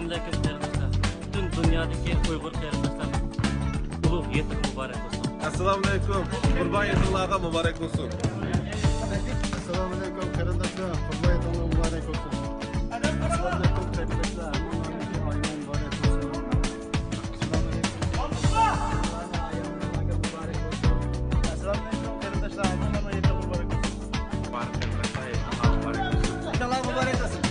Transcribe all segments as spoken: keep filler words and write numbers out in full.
ئەسسالامۇئەلەيكۇم قېرىنداشلار. پۈتۈن دۇنيادىكى ئۇيغۇر قېرىنداشلارنىڭ ئۇلۇغ ھېيتىغا مۇبارەك بولسۇن. ئەسسالامۇئەلەيكۇم. قۇربان ھېيتىڭلارغا مۇبارەك بولسۇن. ئەسسالامۇئەلەيكۇم قېرىنداشلار، قۇربان ھېيتىڭلار مۇبارەك بولسۇن. ئەسسالامۇئەلەيكۇم قېرىنداشلار، ھەممىڭلارنىڭ ئايىمى مۇبارەك بولسۇن. ئەسسالامۇئەلەيكۇم. ئەسسالامۇئەلەيكۇم قېرىنداشلار، ھەممىڭلارنىڭ ھېيتىڭلار مۇبارەك بولسۇن. مۇبارەك قېرىنداشلار، ھېيتىڭلار مۇبارەك بولسۇن. ھېيتىڭلار مۇبارەك بولسۇن.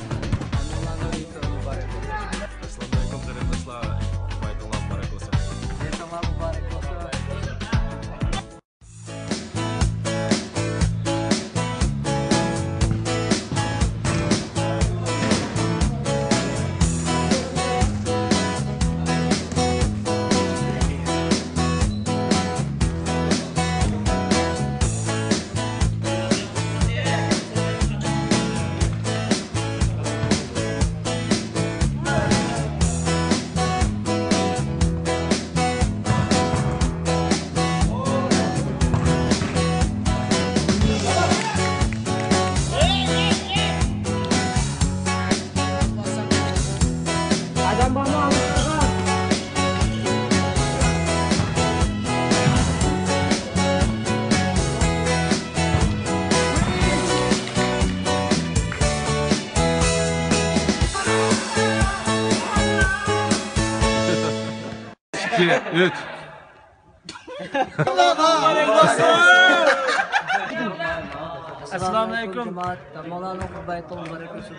ھەممىڭلارنىڭ ھېيتىڭلار مۇبارەك بولسۇن. ئەسسالامۇئەلەيكۇم قېرىنداشلار، ھېيتىڭلار مۇبارەك بولسۇن. ھېيتىڭلار مۇبارەك بولسۇن. ئىككى، ئۈچ. ئەسسالامۇئەلەيكۇم جامائەت، ھەممىڭلارنىڭ قۇربان ھېيتىڭلار مۇبارەك بولسۇن.